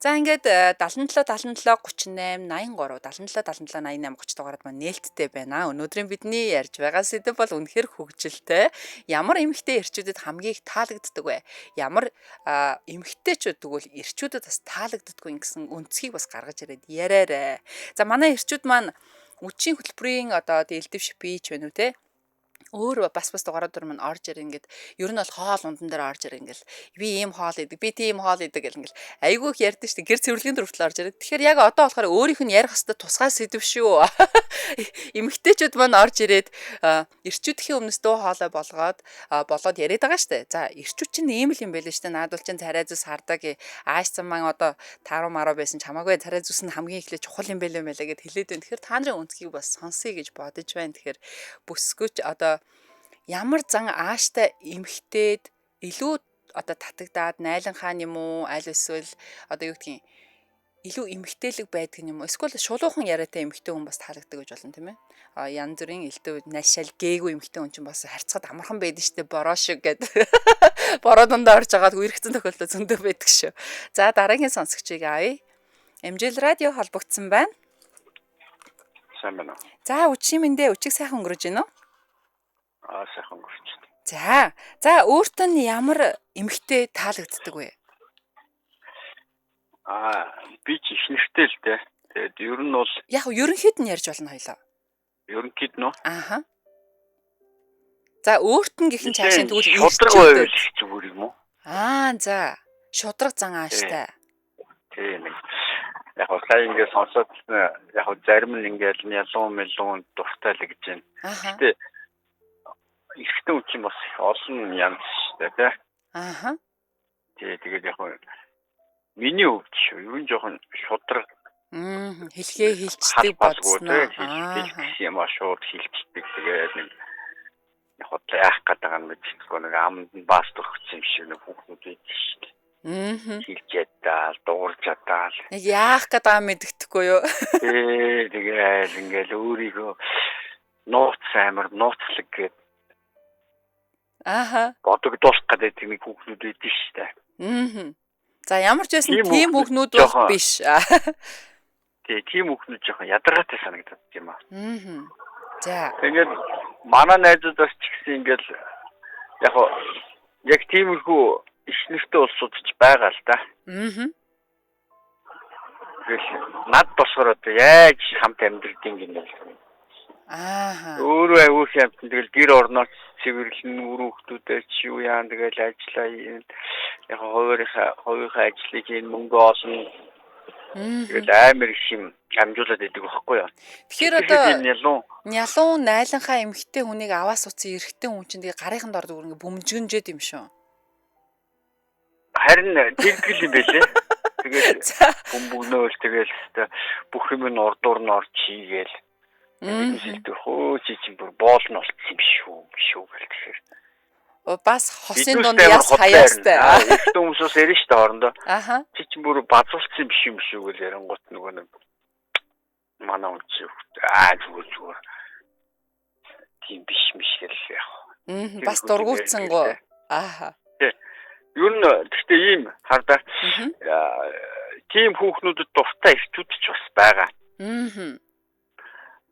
За ингээд 77 77 38 83 77 77 88 30 дугаарад маань нээлттэй байна. Өнөөдрийн бидний ярьж байгаа сэдэв бол үнэхээр хөгжилтэй. Ямар эмэгтэй эрчүүдэд хамгийн их таалагддаг вэ? Ямар эмэгтэйчүүд тэгвэл эрчүүдэд бас таалагддаггүй гэсэн өнцгийг бас гаргаж ирээд яриарай. За манай эрчүүд маань үдшийн хөтөлбөрийн одоо элдв шипич байна уу те? Өөр бас дугаарууд дөр мань орж ирээ ингээд ер нь бол хоол ундан дээр орж ирээ ингээл би ийм хоол идэг, би тийм хоол идэг гэл ингээл айгүй их ярьдэн шүү дээ. Гэр цэвэрлэгийн дөрвөлтөл орж ирээ. Тэгэхээр яг одоо болохоор өөрийнх нь ярих хэвээр тусгай сэдв шүү. Эмэгтэйчүүд маань орж ирээд эрчүүдхийн өмнөөс дуу хоолой болоод яриад байгаа шүү дээ. За эрчүүд чинь ийм л юм байл шүү дээ. Наадвал чинь царай зүс хардаг. Аашсан маань одоо таруу маруу байсан ч хамаагүй царай зүс нь хамгийн эхлээ чухал юм байл юм байлаа гэд хэлээд байна. Тэгэхээр та нарын өнцгийг бас сонсъё гэж бодож байна. Тэгэхээр бүсгүйч одоо ямар зан ааштай эмхтээд илүү одоо татагдаад найлан хаан юм уу, аль эсвэл одоо юу гэдгийг илүү эмхтэлэг байдаг юм уу? Эсвэл шулуухан яриатай эмхтэй хүн бас таалагддаг гэж болно тийм ээ. А янз бүрийн элдв нашаал гээгүй эмхтэй хүн чинь бас харьцаад амархан байдаг штэ, бороо шиг гэд. Бороо дундаа орж агаад үерхсэн тохиолдол зөндөө байдаг шүү. За дараагийн сонсогчийг авъя. MJL радио холбогдсон байна.
Сайн байна уу?
За үчийн мэндэ, үчиг сайхан өнгөрөж байна уу?
Сайхан өнгөрч.
За өөртөө нь ямар эмэгтэй таалагддаг вэ?
Би ч их нэртэй л дээ. Тэгээд ер нь бол
яг ерөнхийд нь ярьж болно хоёлоо.
Ерөнхийд нь үү?
Ааха. За өөрт нь гэх нь цаашаа тэгвэл
шудраг байвал их зүгээр юм уу?
За шудраг зан ааштай.
Тийм нэг. Яг сая ингээд сонсоод яг зарим нь ингээд ялуун мэлүүн дуртай л гэж байна. Гэтэ эрэгтэй хүн чинь бас олон янз шүү дээ, тий.
Ааха.
Тий, тэгээд яг миний хувьд шүү. Ер нь жоохон шудраг.
Хэлхээ хилчдэг бодсноо.
Хэлэх юм а шууд хилчдэг. Тэгээд нэг яг бодлоо яах гээд байгаа юм мэдчихгүй нэг аманд нь баас төрчихсөн юм шиг нэг хүүхдүүд байдаг шүү дээ. Хэлж ядаа, дуурж ядаа.
Нэг яах гээд байгаа мэддэхгүй юу?
Тий, тэгээд ингээл өөрийгөө нууц амар нууцлаг гээд
Ааха.
Бодогдуулах гэдэг нэг хүүхнүүд байдаг шүү дээ.
За ямар ч байсан тийм хүүхнүүд бол биш.
Тий, тийм хүүхнүүд жоохон ядаргаатай санагдаад юм аа.
Аа. За.
Тэгээд манай найзуудаас ч гэсэн ингээл яг яг тиймэрхүү их нэртэй улсууд ч байгаа л да.
Аа.
Тэгэл над болохоор одоо яаж хамт амьдрдیں гинэ.
Аа.
Өөрөө аюул амтан тэгэл гэр орноо цэвэрлэн үр хүүхдүүдээ ч юу яан тэгэл ажиллаа яг хувийнхаа ажлыг хийн мөнгө олно. Тэгэл амар их юм амжуулаад идэг байхгүй юу.
Тэгэхээр одоо нялуун найланхаа эмхтэй хүнийг аваас уцсан эрэгтэй хүн чинь тэгээ гарынханд ордог ингээ бөмжгөнжээд юм шүү.
Харин тэггэл юм байлээ. Тэгэл бөмбөгнөөл тэгэл бүх юм нь урдуур нь орж хийгээл. Бид шилдэг хөө чи чинь бүр боол нь болцсон юм шүү шүү гэл тэгэхээр.
Бас хосын дунд яс хаяастай.
Эрэгтэй хүмүүсээс ярина шүү дээ хоорондоо.
Аха.
Чи чинь бүр базуулсан юм биш юм шүү гэл ярангуут нөгөө нэг манай хүн чи аа зүгээр тийм биш миш гэл яг.
Бас дургуутсангоо. Ааха.
Ер нь гэхдээ ийм хардаа тийм хүүхнүүдэд дуртай эрчүүд ч бас байгаа.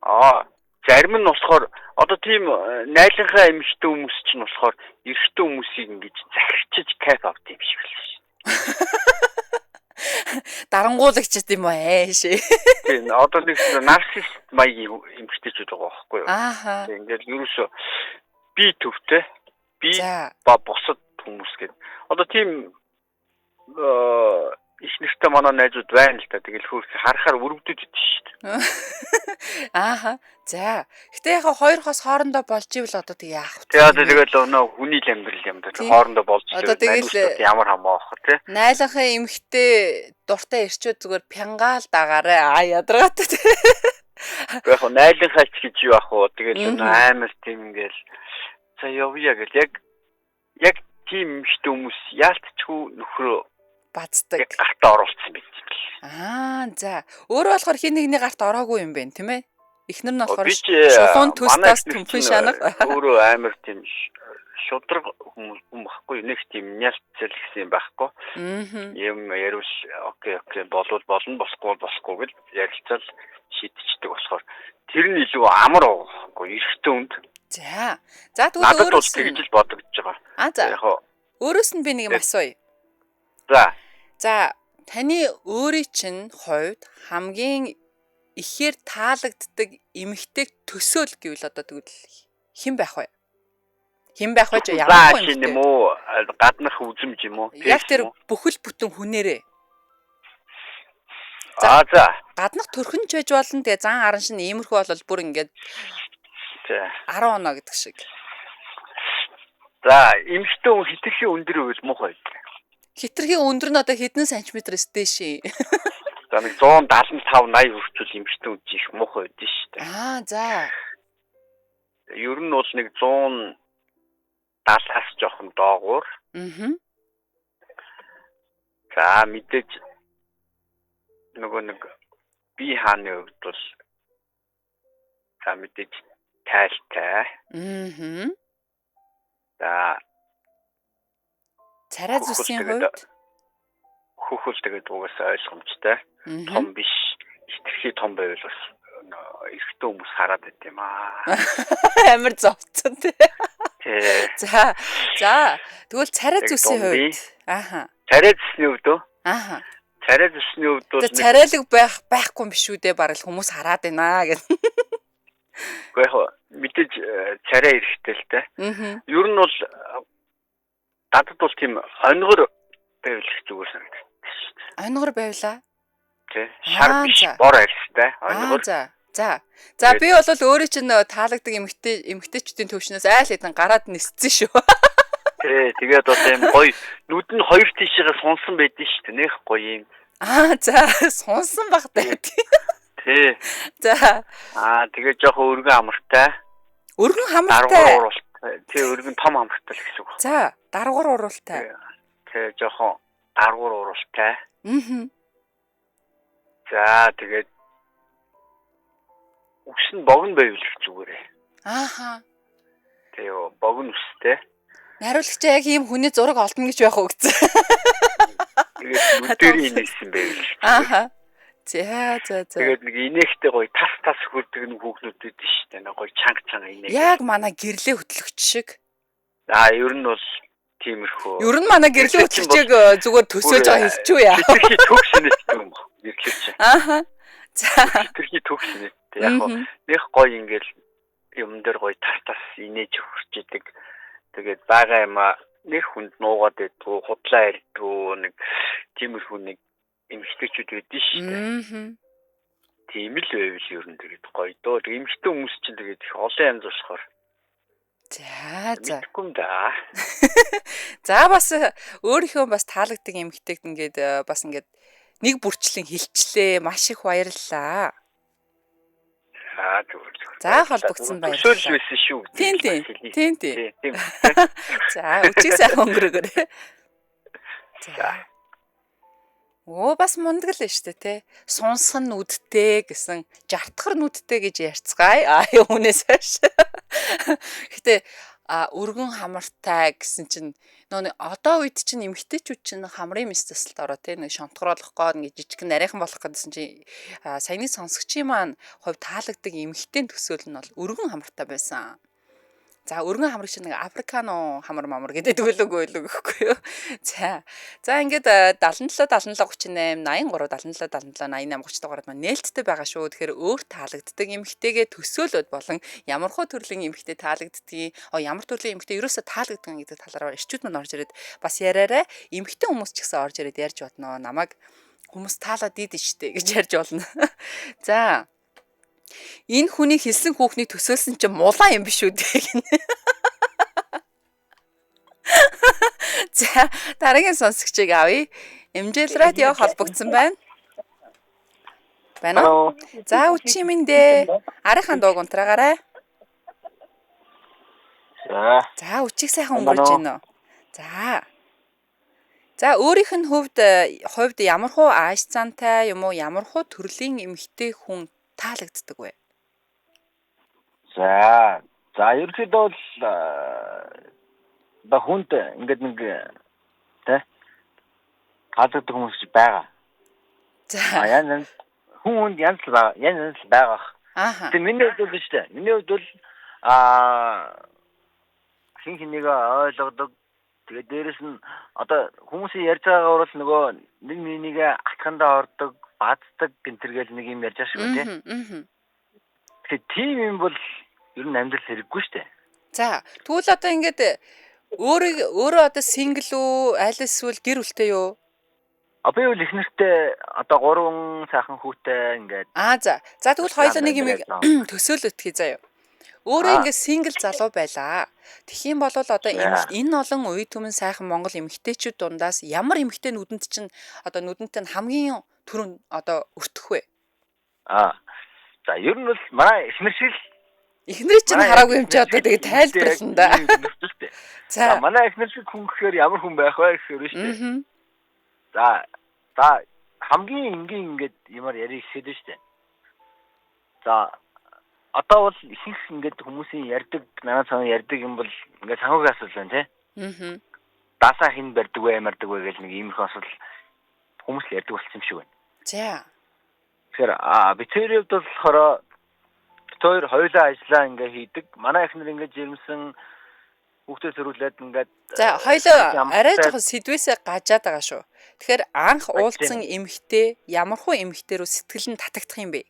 Аа зарим нь болохоор одоо тийм найланхаа эмэгтэй хүмүүс чинь болохоор эрэгтэй хүмүүсийг ингэж захирчиж кайф авд юм шиг л шээ.
Дарангуулагч юм уу ааш.
Тийм одоо нэг нарцист маягийн эмэгтэйчүүд байгаа байхгүй юу?
Аа.
Тийм ингээд ерөөсөө би төвтэй би ба бусад хүмүүс гээд одоо тийм их нэртэй манай найзууд байна л та. Тэгэл хөөх харахаар өрөвдөд идэв шүү дээ.
Ааха. За. Гэтэ яг хоёр хос хоорондоо болж ивэл одоо тэг яах вэ?
Тэгээ одоо тэгэл өнөө хүний л амьдрал юм да. Хоорондоо болж
ивэл тэгэл
ямар хамаа авах тий.
Найланхын эмхтэй дуртай эрчүүд зүгээр пянгаал дагаарай. Аа ядаргаатай тий.
Яг найланхаа ч гэж юу ах вэ? Тэгэл өнөө амар тийм ингээл за явъя гэл яг тийм эмхтэй хүмүүс яалтчгүй нөхрөө
баздаг.
Гартаа оруулсан байх юм бэл.
Аа за. Өөрөө болохоор хин нэгний гарт ороогүй юм байна, тийм ээ? Эхнэр нь болохоор шулуун төс тас төмфөн шанга.
Өөрөө амар тийм шудраг хүн байхгүй. Нэг тийм нялцэл гэсэн юм байхгүй. Юм яриул окей болвол болно, болохгүй болохгүй гэл ярилцал шийдчихдэг болохоор тэр нь илүү амар байхгүй эрэгтэй хүнд.
За. За тэгвэл
өөрөөс нь тэгж л бодогдож байгаа.
Аа за. Өөрөөс нь би нэг юм асууя.
За.
За, таны өөрийн чинь хувьд хамгийн ихээр таалагддаг эмэгтэй төсөөл гэвэл одоо тэгвэл хэн байх вэ? Хэн байх вэ?
Ямар хүн юм уу? Гаднах үзэмж юм уу?
Яг тэр бүхэл бүтэн хүнээрээ.
За, за.
Гаднах төрхөн ч байж болно. Тэгээ зан аран шин иймэрхүү бол бүр ингээд 10 оноо гэдэг шиг.
За, эмэгтэй хүн хитрхи өндөр байвал муухай.
Хитрхи өндөр нь одоо хэдэн сантиметр өстэй шээ.
За нэг 175 80 хүртэл эмэгтэй хүн их муухай байдэн шүү дээ.
Аа за.
Ер нь бол нэг 170-аас жоохон доогуур.
Аа.
За мэдээж нөгөө нэг бие хааны хувьд бол за мэдээж тайлтай.
Аа.
За
царай зүсийн хувьд
хөхөл тэгээд угаасаа ойлгомжтой. Том биш, хитрхи том байвал бас эрэгтэй хүмүүс хараад байт юм аа.
Амар зовцсон тий. За. За, тэгвэл царай зүсийн хувьд. Ааха.
Царай зүсний хувьд үү?
Ааха.
Царай зүсний хувьд бол
царайлаг байхгүй юм биш үү дээ, бараг л хүмүүс хараад байна гэх.
Гэхдээ яг мэдээж царай эрэхтэй л дээ. Ер нь бол надад бол тийм онгор байвал их зүгээр санагддаг шүү дээ.
Онгор байвлаа?
Тий. Шар биш, бор арьстай. Онгор.
За. За. За би бол өөрөө чинь таалагддаг эмэгтэйчүүдийн төвшнөөс айл хэдэн гараад ниссэн шүү.
Тий, тэгээд одоо юм гоё нүд нь хоёр тийшээгээ сунсан байдэн шүү дээ. Нэх гоё юм.
Аа за, сунсан баг даа.
Тий.
За.
Аа тэгээд жоохон өргөн амартай.
Өргөн хамартай.
Тий, өргөн том хамартай л гэсэн үг.
За, даргуур уруултай.
Тий, жоохон даргуур уруултай.
Аа.
За, тэгээд үс нь богино байвал их зүгээрээ.
Ааха.
Тий, богино үстэй.
Найруулагч яг ийм хүний зураг олдно гэж байх уу гэсэн.
Тэгээд нүдээр инээсэн байвал.
Ааха. За за за.
Тэгээд нэг инээхтэй гоё тас тас хөрдөг нэг хүүхнүүд өгдөн шүү дээ. Нэг гоё чанга чанга инээ.
Яг манай гэрлээ хөтлөгч шиг.
Аа ер нь бол тиймэрхүү.
Ер нь манай гэрлээ хөтлөгчийг зүгээр төсөөж байгаа хэлчихүү яа.
Хэтэрхий төгс инээдтэй юм баг. Гэрлээ чи.
Ааха. За.
Хэтэрхий төгс инээдтэй. Яг нэх гоё ингээл юм дээр гоё тас тас инээж хөрч идэг. Тэгээд бага юм нэг хүнд нуугаад байдгүй, худлаа ярьдгүй нэг тиймэрхүү нэг эмэгтэйчүүд байдэн шүү дээ. Тийм л байвал ер нь тэгээд гоё дөө. Тэг эмэгтэй хүмүүс чинь тэгээд их олон янз болохоор.
За за.
Мэдгүй юм да.
За бас өөрийнхөө бас таалагддаг эмэгтэйг ингээд бас ингээд нэг бүрчлэн хилчлээ. Маш их баярлалаа.
За зүгээр.
За холбогдсон баярлалаа.
Төсөөлж байсан шүү.
Тийм тийм. Тийм тийм. За өчиг сайхан өнгөрөөгөөрэй. За. Өө бас мундаг л шүү дээ те. Сунсах нь нүдтэй гэсэн, жартахар нүдтэй гэж ярьцгаая. Аа үүнээс хойш. Гэтэ өргөн хамартай гэсэн чинь нөө одоо үед чинь эмэгтэйчүүд чинь хамрын мэс засалт ороо те нэг шонтгороолох гоо нэг жижигхэн нарийнхан болох гэсэн чинь саяны сонсогчийн маань хувь таалагддаг эмэгтэй төсөөл нь бол өргөн хамартай байсан. За өргөн хамрыг чинь нэг африкано хамар мамар гэдэг үлэг үлэг гэхгүй юу. За. За ингээд 77 77 38 83 77 77 88 30 дугаард маань нээлттэй байгаа шүү. Тэгэхээр өөр таалагддаг эмэгтэйгээ төсөөлөд болон ямар хуу төрлийн эмэгтэй таалагддгийг, ямар төрлийн эмэгтэй ерөөсөө таалагддаг гэдэг талаараа эрчүүд маань орж ирээд бас яриарай. Эмэгтэй хүмүүс ч гэсэн орж ирээд ярьж бодноо. Намайг хүмүүс таалаад идэв штэ гэж ярьж болно. За. Энэ хүний хэлсэн хүүхнийг төсөөлсөн чинь мулаа юм биш үү гэнэ. За дараагийн сонсогчийг авъя. MJL радио холбогдсон байна. Байна уу? За үчи минь дээ. Арийнхаа дууг унтраагаарай.
За.
За үчиг сайхан өнгөрч гинөө. За. За өөрийнх нь хувьд ямар хуу ааш цантай юм уу ямар хуу төрлийн эмэгтэй хүн таалагддаг вэ?
За. За ерөнхийдөө бол ба хүнд ингээд нэг тэ таалагддаг хүмүүс байгаа.
За.
Янз янз хүн хүнд янз л байгаа. Янз янз л байгаа.
Ааха.
Тэгээ миний хувьд бол шүү дээ. Миний хувьд бол хин хэнийг ойлгодог. Тэгээ дээрэс нь одоо хүмүүсийн ярьж байгаагаар бол нөгөө нэг нэгийг атхандаа ордог, баацдаг гэнтэргээл нэг юм ярьж байгаа шүү дээ. Тэгэхээр тийм юм бол ер нь амьдрал хэрэггүй шүү дээ.
За, тэгвэл одоо ингээд өөрөө одоо сингл үү, аль эсвэл гэр бүлтэй юу?
Би бол их нэртэй одоо 3 сайхан хүүтэй ингээд.
Аа за. За тэгвэл хоёулаа нэг юм төсөөлөтгий заяа. Өөрөө ингээд сингл залуу байлаа. Тэгэх юм бол одоо энэ олон үе түмэн сайхан монгол эмэгтэйчүүд дундаас ямар эмэгтэй нүдэнд чинь одоо нүдэнтэй нь хамгийн түрүүн одоо өртөх вэ?
Аа. За ер нь бол манай эхнэр шиг
эхнэр чинь хараагүй юм чи одоо тэгээ тайлбарлана да.
За манай эхнэр шиг хүн гэхээр ямар хүн байх вэ гэхээр шүү дээ. За за хамгийн энгийн ингээд юмар ярих ихэд шүү дээ. За одоо бол ихэнх ингээд хүмүүсийн ярьдаг, наран цаана ярьдаг юм бол ингээд санхүүгийн асуудал байна тий.
Аа.
Даасаа хэн барьдаг вэ, ямардаг вэ гэж нэг иймэрхүү асуудал хүмүүс л ярьдаг болсон юм шиг байна.
За.
Тэгэхээр бид хоёрын хувьд болохоор бид хоёр хоёулаа ажиллаа ингээ хийдэг. Манай эхнэр ингээд жирэмсэн хүүхдээ сөрүүлээд ингээд
За хоёулаа арай жоохон сэдвээсээ гажаад байгаа шүү. Тэгэхээр анх уулзсан эмэгтэй ямар хуу эмэгтэй рүү сэтгэл нь татагдах юм бэ?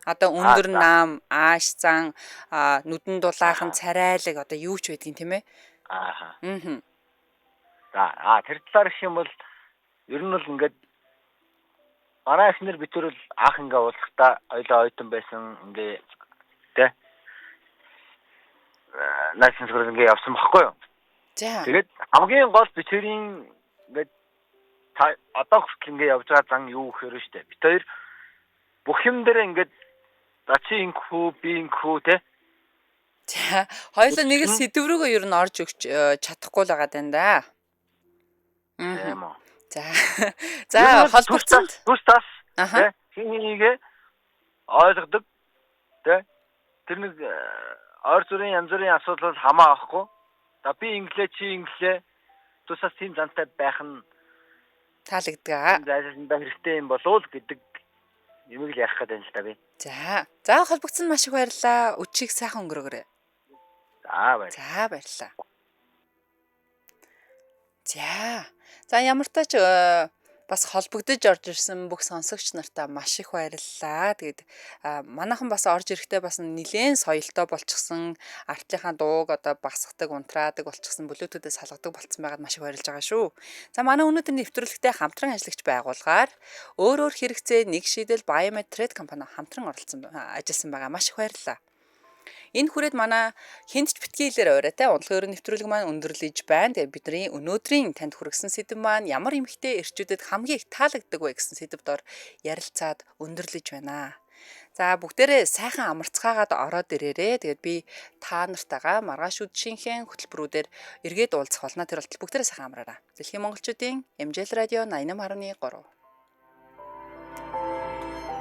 Одоо өндөр нам, ааш зан, нүдэн дулаахан, царайлаг одоо юу ч байдгийг тийм ээ.
Аа.
Аа.
За тэр талаар гэх юм бол ер нь бол ингээд манай эхнэр бид тэр бол анх ингээ уулзахдаа хоёулаа ойтон байсан ингээ тэ наасан сүрэл ингээ явсан баггүй юу?
За.
Тэгээд хамгийн гол бид тэрийн ингээд одоо хүртэл ингээ явж байгаа зан юу гэхээр шүү дээ. Бид хоёр бүх юм дээр ингээд за чи ингэхүү би ингэхүү те.
За хоёулаа нэг л сэдв рүүгээ ер нь орж өгч чадахгүй л байгаа даа да.
Аа.
За. За холбогдсон.
Түс тас. Тэ хин хинийгээ ойлгодог. Тэ тэр нэг ойр зүрийн янз бүрийн асуудал бол хамаа авахгүй. За би инглээ чи инглээ. Тусаас тийм зантай байх нь
таалагдгаа.
Зайлшгүй хэрэгтэй юм болов уу гэдэг Юмыг л ярих гэдэг юм л та би.
За. За холбогдсон маш их баярлалаа. Өчиг сайхан өнгөрөөгөрэй.
За баярлалаа.
За баярлалаа. За. За ямар ч тач бас холбогдож орж ирсэн бүх сонсогч нартаа маш их баярлалаа. Тэгээд манайхан бас орж ирэхдээ бас нилээн соёлтой болчихсон, артлынхаа дууг одоо багсгадаг, унтраадаг болчихсон, бүлүүтүүдээ салгадаг болцсон байгаад маш их баярлж байгаа шүү. За манай өнөөдөр нэвтрүүлэгтээ хамтран ажиллагч байгуулгаар өөр өөр хэрэгцээ нэг шийдэл Biomed Trade компани хамтран оролцсон ажилласан байгаа. Маш их баярлалаа. Энэ хүрээд манай хинт ч битгий хэлээр оройтой унтлах өрөө нэвтрүүлэг маань өндөрлөж байна. Тэгээ бидний өнөөдрийн танд хүргэсэн сэдэв маань ямар эмэгтэй эрчүүдэд хамгийн их таалагддаг вэ гэсэн сэдэв дор ярилцаад өндөрлөж байна. За бүгдээрээ сайхан амарцгаагаад ороод ирээрээ. Тэгээд би та нартайгаа маргааш үдшийнхээ хөтөлбөрүүдээр эргээд уулзах болно. Тэр болтол бүгдээрээ сайхан амраарай. Дэлхийн монголчуудын MJL радио 88.3.